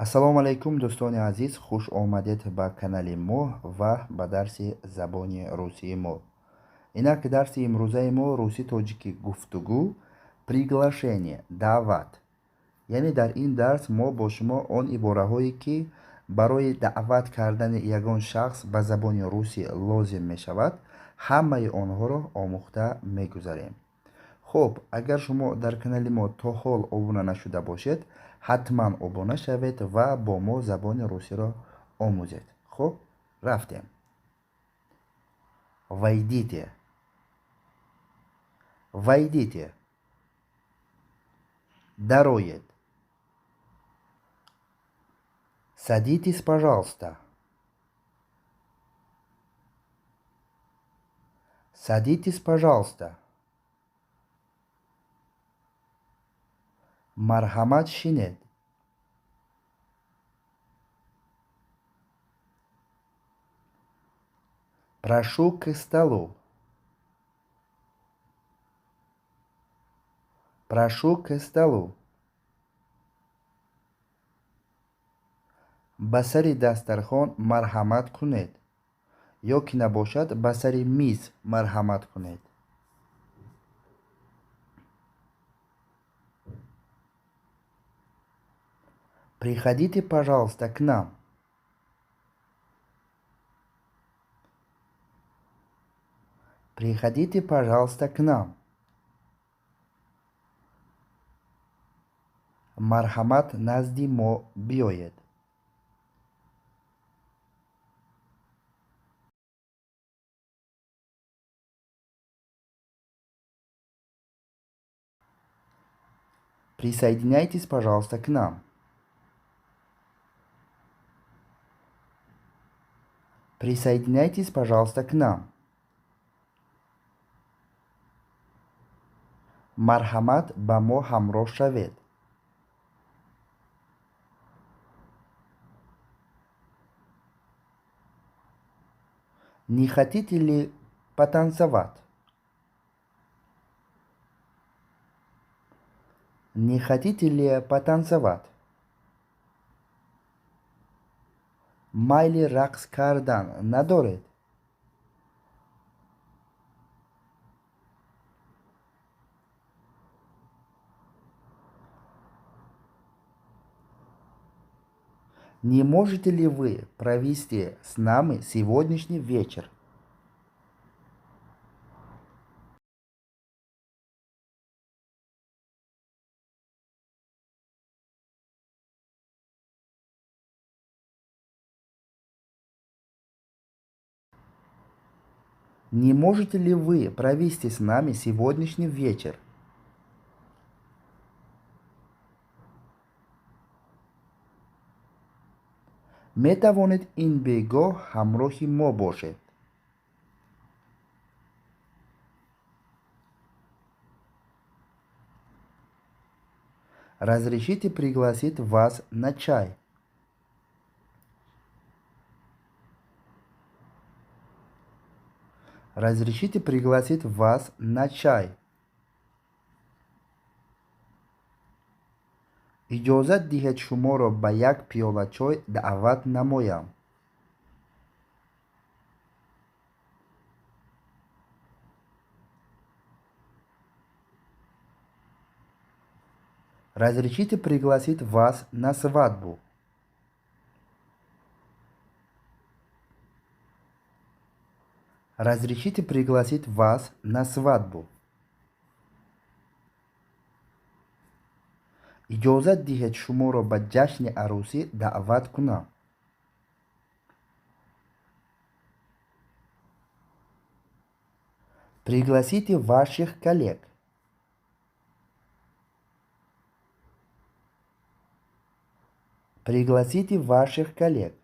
Ассалому алайкум, дӯстони азиз, хуш омадед ба канали мо ва ба дарси забони русии мо. Инак, дарси имрӯзаи мо русӣ тоҷикӣ гуфтугӯ, приглашение, даъват. Яъне дар ин дарс мо бо шумо он ибораҳое, ки барои даъват кардани ягон шахс ба забони русӣ лозим мешавад, ҳамаи онҳоро омӯхта мегузарем. Хуб, агар шумо дар канали мо то ҳол обуна нашуда бошед, ҳатман обуна шавед ва бо мо забони русиро омӯзед. Хуб, рафтем. Войдите. Войдите. Дароед. Садитесь, пожалуйста. Садитесь, пожалуйста. Марҳамат, шинед. Прошу к столу. Прошу к столу. Ба сари дастархон марҳамат кунед ё ки набошад, ба сари миз марҳамат кунед. Приходите, пожалуйста, к нам. Приходите, пожалуйста, к нам. Марҳамат, назди мо биёед. Присоединяйтесь, пожалуйста, к нам. Присоединяйтесь, пожалуйста, к нам. Марҳамат, ба мо ҳамроҳ шавед. Не хотите ли потанцевать? Не хотите ли потанцевать? Майли рақс кардан надоред? Не можете ли вы провести с нами сегодняшний вечер? Не можете ли вы провести с нами сегодняшний вечер? Метавонед ин бегоҳ ҳамроҳи мо бошед? Разрешите пригласить вас на чай? Разрешите пригласить вас на чай? Иҷозат диҳед шуморо ба як пиёла чой даъват намоям. Разрешите пригласить вас на свадьбу? Разрешите пригласить вас на свадьбу? Иҷозат диҳед шуморо ба ҷашни арӯсӣ даъват кунам. Пригласите ваших коллег. Пригласите ваших коллег.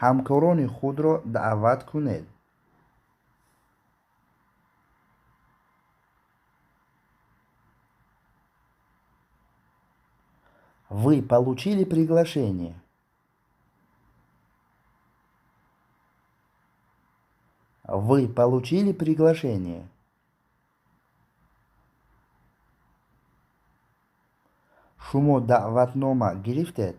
Ҳамкорони худро даъват кунед. Вы получили приглашение? Вы получили приглашение? Шумо даъватнома гирифтед?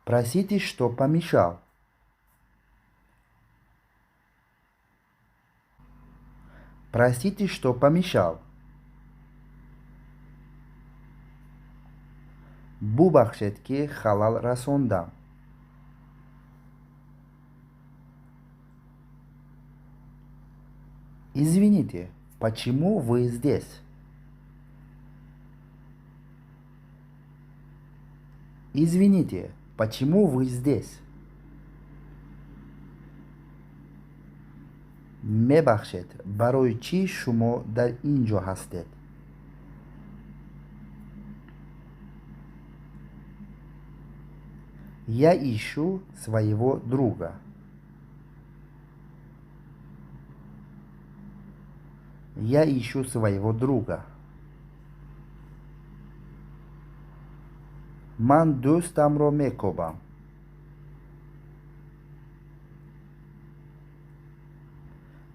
Простите, что помешал. Простите, что помешал. Бубахшед, ки халал расондам. Извините, почему вы здесь? Извините, почему вы здесь? Мебахшед, барои чӣ шумо дар ин ҷо ҳастед? Я ищу своего друга. Я ищу своего друга. Ман дӯстамро мекобам.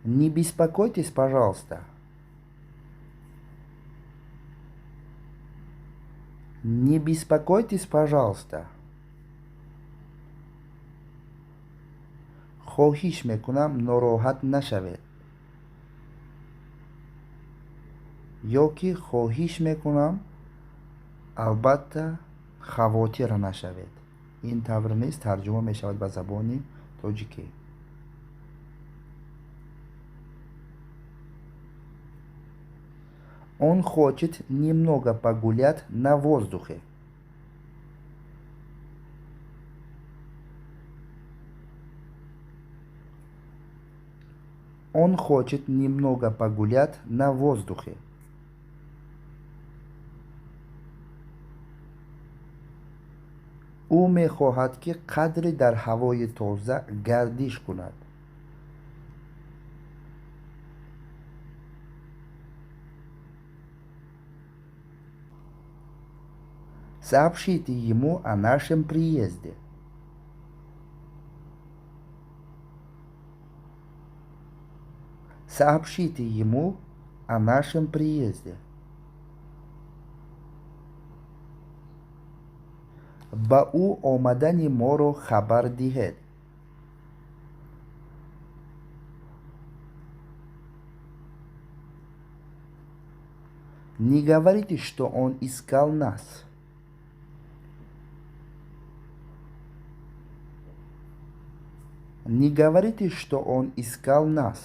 Не беспокойтесь, пожалуйста. Не беспокойтесь, пожалуйста. Хоҳиш мекунам, нороҳат нашавед. Ё ки хоҳиш мекунам, албатта хавотир нашавед. Ин тавр низ тарҷума мешавад ба забони тоҷикӣ. Он хочет немного погулять на воздухе. Он хочет немного погулять на воздухе. Ӯ мехоҳад, ки қадре дар ҳавои тоза гардиш кунад. Сообщите ему о нашем приезде. Сообщите ему о нашем приезде. Ба ӯ омадани моро хабар диҳед. Не говорите, что он искал нас. Не говорите, что он искал нас.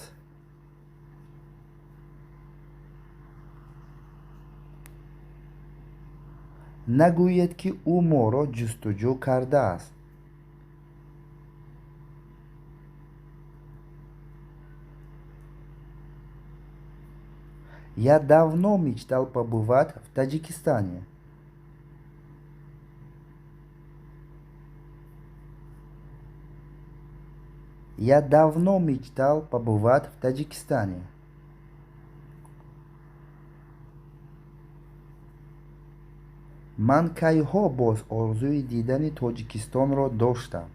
Нагӯед, ки ӯ моро ҷустуҷӯ кардааст. Я давно мечтал побывать в Таджикистане. Я давно мечтал побывать в Таджикистане. Ман кайҳо боз орзуи дидани Тоҷикистонро доштам.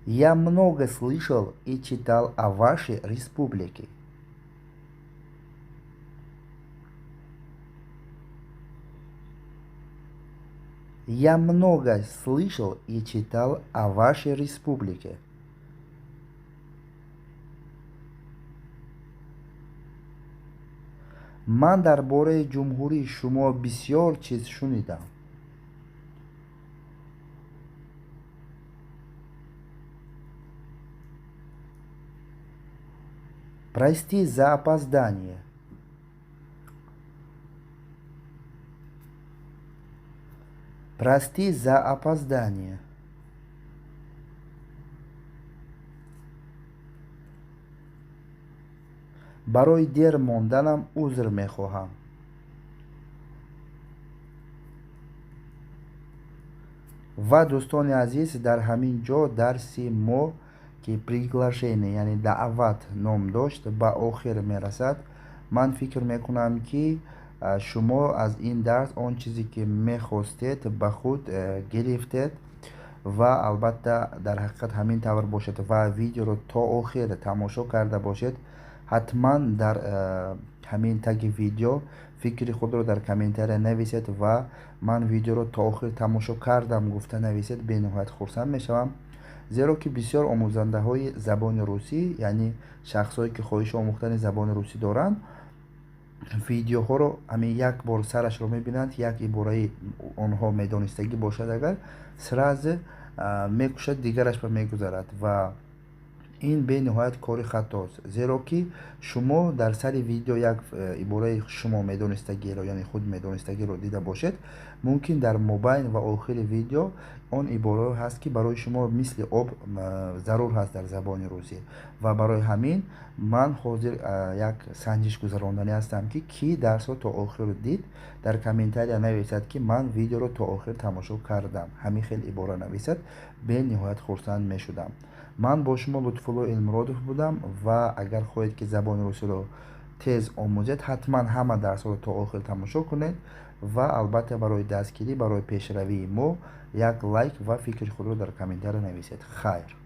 Я много слышал и читал о вашей республике. Я много слышал и читал о вашей республике. Ман дар бораи ҷумҳурии шумо бисёр чиз шунидам. Прости за опоздание. Прости за опоздание. Барои дер монданам узр мехоҳам. Ва дӯстони азиз, дар ҳамин ҷо дарси мо, ки приглашение, яъне даъват ном дошт, ба охир мерасад. Ман фикр мекунам, ки шумо аз ин дарс он чизе ки мехостед, ба худ гирифтед ва албатта, дар ҳақиқат ҳамин тавр бошад ва видеоро то охир тамошо карда бошед, ҳатман дар ҳамин таги видео фикри худро дар комментария нависед ва «Ман видеоро то охир тамошо кардам» гуфта нависед. Бениҳоят хурсанд мешавам, зеро ки бисёр омӯзандаҳои забони русӣ, яъне шахсҳое ки хоҳиши омӯхтани забони русӣ доранд, видеоҳоро ҳамин як бор сарашро мебинанд, як ибораи онҳо медонистагӣ бошад агар, сразу мекушад, дигараш ба мегузарад ва ин бениҳоят кори хатост, зеро ки шумо дар сари видео як ибораи шумо медонистагиро, яъне худ медонистагиро дида бошед, мумкин дар мобайн ва охири видео он ибораҳое ҳаст, ки барои шумо мисли об зарур ҳаст дар забони русӣ. Ва барои ҳамин ман ҳозир як санҷиш гузаронданӣ ҳастам, ки кӣ дарсро то охир дид, дар комментария нависад, ки «Ман видеоро то охир тамошо кардам». Ҳамин хел ибора нависад, бениҳоят хурсанд мешудам. Ман бо шумо Лутфулло Илмуродов будам ва агар хоҳед, ки забони русиро тез омӯзед, ҳатман ҳама дарсҳоро то охир тамошо кунед ва албатта, барои дастгирӣ, барои пешравии мо як лайк ва фикри худро дар комментария нависед. Хайр.